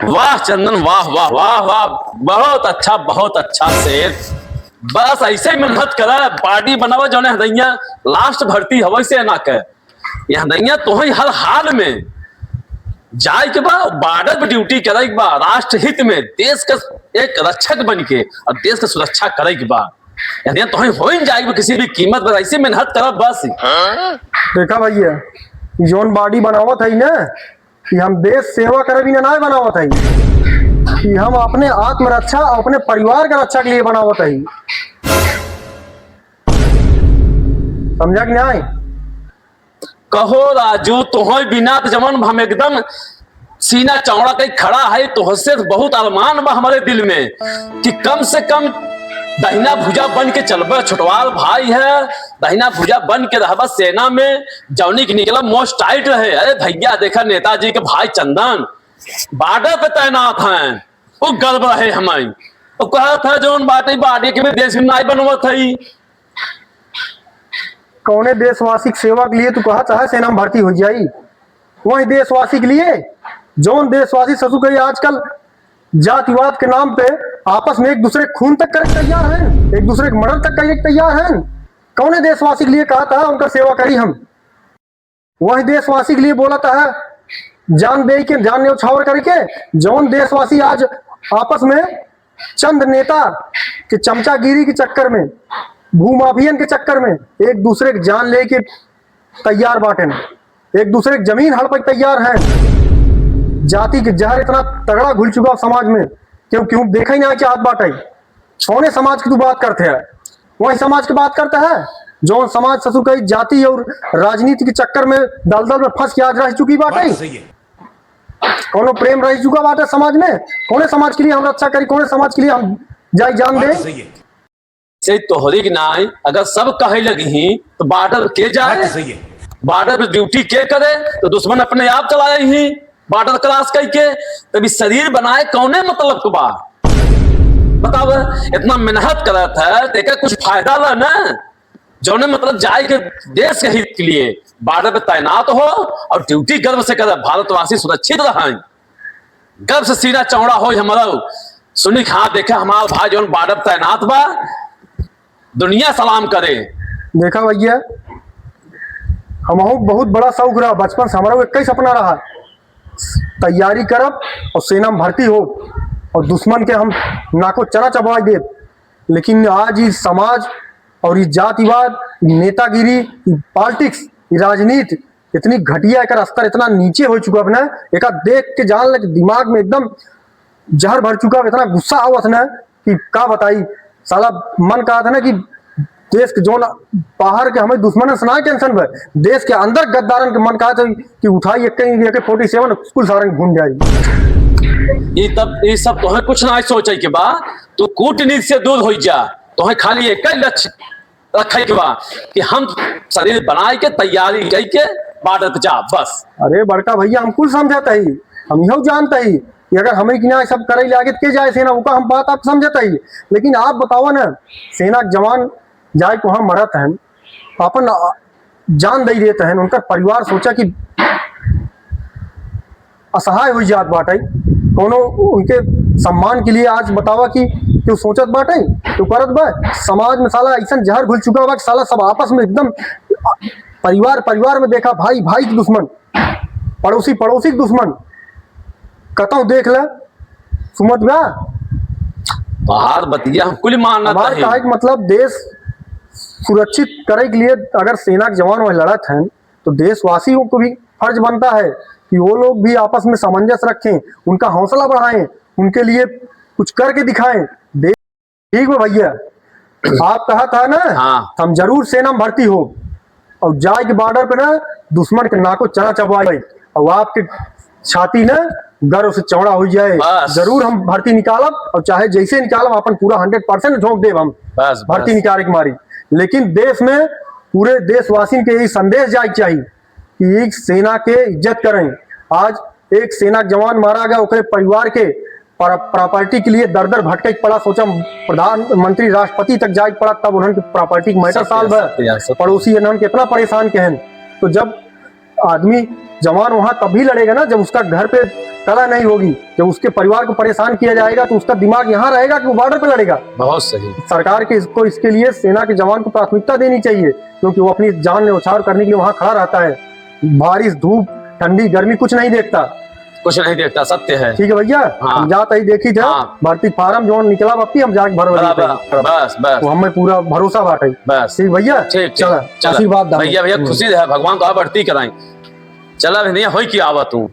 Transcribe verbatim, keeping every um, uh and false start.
वाह चंदन, वाह, वाह, वाह, वाह, बहुत अच्छा, बहुत अच्छा शेर। बस ऐसे ही मेहनत करा, body बनावा, जौने हदैया last भर्ती हवै सेना के। ये हदैया तोहई हर हाल में जाए के बा, border पे duty करे के बा, राष्ट्र हित में देश का एक रक्षक बन के और देश का सुरक्षा करे के बा। ये हदैया तोहई होइन जाए के बा किसी भी कीमत पर, ऐसे मेहनत करा बस। देखा भैया, जौन body बनावत है ना, कि हम देश सेवा करे बिना ना बनावत है, कि हम अपने आत्मरक्षा और अपने परिवार के रक्षा के लिए बनावत है। समझा कि नहीं? कहो राजू, तोहई बिना तो जवन हम एकदम सीना चौड़ा कई खड़ा है, तोहसे बहुत अरमान बा हमरे दिल में कि कम से कम दहिना भुजा बन के चलबे, छोटवार भाई है, दहिना भुजा बन के रहबा सेना में, जौनी के निकला most tight रहे। अरे भैया, देखा नेताजी के भाई चंदन border पे तैनात हैं, वो गर्व रहे हमें। वो कहा था जौन बाटे body के भी देश में नाई बनवत है। कौने देशवासी के सेवा के लिए तू कहा चाहे सेना में भर्ती हो जाई, वही देशवासी के लिए, जौन देशवासी ससुर कही आजकल जातिवाद के नाम पे आपस में एक दूसरे के खून तक करे के तैयार हैं, एक दूसरे के murder तक करे के तैयार हैं। कौने देशवासी के लिए कहा था उनका सेवा करी हम? वही देशवासी के लिए बोला था, जान दे के, जान न्योछावर करके, जौन देशवासी आज आपस में चंद नेता के चमचागिरी के चक्कर में, भूमाफियन के चक्कर में एक दूसरे के जान लेके तैयार बाटेन, एक दूसरे के जमीन हड़पे के तैयार हैं। जाति के जहर इतना तगड़ा घुल चुका समाज में, क्यों, क्यों देखा ही ना चाहत बाटे। कौने समाज की तू बात करते है? वही समाज की बात करता है, जौन समाज ससुर कही जाति और राजनीति के चक्कर में दलदल में फंस के आज रह चुकी बाटे। बात सही है। कौनो प्रेम रह चुका बाटे समाज में? कौने समाज के लिए हम रक्षा करी, कौने समाज के लिए हम जाई जान बात दे? सही है। से तोहरी के नाई, अगर सब कहे लगी ही तो border के जाए? बात सही है। Border पे duty के करे? तो दुश्मन अपने आप चलाए ही। Border cross कई के, तभी शरीर बनाए कौने मतलब के बा? बताव, इतना मेहनत करत है, तो एकर कुछ फायदा ला ना। जौने मतलब जाए के देश के हित के लिए border पे तैनात हो और duty गर्व से करे, भारतवासी सुरक्षित रहें। गर्व से सीना चौड़ा हो हमारा, सुनी, हाँ, देखे हमार भाई जौन border पे तैनात बा, दुनिया सलाम करे। देखा भैया, हमहू बहुत बड़ा शौक रहा, बचपन से हमारा एक ही सपना रहा, तैयारी करब और सेना में भर्ती हो और दुश्मन के हम नाको चना चबवा देब। लेकिन आज ई समाज और ई जातिवाद, ई नेतागिरी, ई politics, ई राजनीति इतनी घटिया, एकर स्तर इतना नीचे हो चुका है ना, एका देख के जान ले कि दिमाग में एकदम जहर भर चुका है, इतना गुस्सा आवत ना कि का बताई। साला मन कहत है ना कि देश के जौन बाहर के हमें दुश्मन से ना tension बा, देश के अंदर गद्दारन के मन कहत है कि उठाई एक, एक forty seven, कुल सारन भून जाई। ये तब, ये सब तोहे कुछ ना सोचे के बा, तू कूटनीति से दूर हो जा, तोहे खाली एक ही लक्ष्य रखे के बा कि हम शरीर बनाए के, तैयारी कई के border पे जा, बस। अरे बड़का भैया, हम कुल समझत ही, हम इहो जानत ही कि अगर हमें कि ना सब करे लागे तो के जाए सेना, ओका हम बात आप समझत ही। लेकिन आप बताओ ना, सेना के जवान जाए के वहाँ मरत हैं, अपन जान दे देत हैं, उनकर परिवार सोचा कि असहाय हो जात बाटे, कौनो उनके सम्मान के लिए आज बतावा कि क्यों सोचत बाटे, तो करत बा। समाज में साला ऐसन जहर घुल चुका बा कि साला सब आपस में एकदम परिवार, परिवार में देखा, भाई, भाई के दुश्मन, पड़ोसी, पड़ोसी के दुश्मन, कतौ देख ले, सुमत बा। बाहर बतिया हम कुल मानत हमार ही। कहे के मतलब, देश सुरक्षित करे के लिए अगर सेना के जवान वहाँ लड़त हैं, तो देशवासियों को भी फर्ज बनता है कि वो लोग भी आपस में सामंजस्य रखें, उनका हौसला बढ़ाएं, उनके लिए कुछ करके दिखाएं। दे-, ठीक बा भैया, आप कहा था ना, हाँ। हम जरूर सेना में भर्ती हो और जाए के border पे ना दुश्मन के नाको चना चबवाए और आपके छाती ना गर्व से चौड़ा हो जाए। बस। जरूर हम भर्ती निकालब और चाहे जैसे निकालब, अपन पूरा hundred percent झोंक देब हम बस, भर्ती बस। निकाले के मारी। लेकिन देश में पूरे देशवासियों के यही संदेश जाए के चाहिए कि एक सेना के इज्जत करें। आज एक सेना के जवान मारा गया, ओकरे परिवार के प्रा-, property के लिए दर दर भटके के पड़ा। सोचा, प्रधानमंत्री, राष्ट्रपति तक जाए के पड़ा, तब उन्हन के property के matter सत्य, solve है। सत्य, सत्य। पड़ोसी इन्हन कितना परेशान के हैं। तो जब आदमी, जवान वहां तभी लड़ेगा ना, जब उसका घर पे कला नहीं होगी, जब उसके परिवार को परेशान किया जाएगा तो उसका दिमाग यहाँ रहेगा कि वो बॉर्डर पे लड़ेगा। बहुत सही। सरकार के इसको, इसके लिए सेना के जवान को प्राथमिकता देनी चाहिए, क्योंकि वो अपनी जान न्यौछावर करने के लिए वहाँ खड़ा रहता है। बारिश, धूप, ठंडी, गर्मी कुछ नहीं देखता। कुछ नहीं देखता, सत्य है। ठीक है भैया, हाँ। हम जात ही देखी जा, हाँ। भर्ती फार्म जो निकला बप्पी, हम जाके भर भर बराबर, बस, बस। वो हमें पूरा भरोसा बाटे। बस। ठीक भैया, ठीक, ठीक। चला, चला। आशीर्वाद दा। भैया, भैया, हम्म। खुशी है, भगवान तो भर्ती कराई। चला भैया, होई कि आवा तू।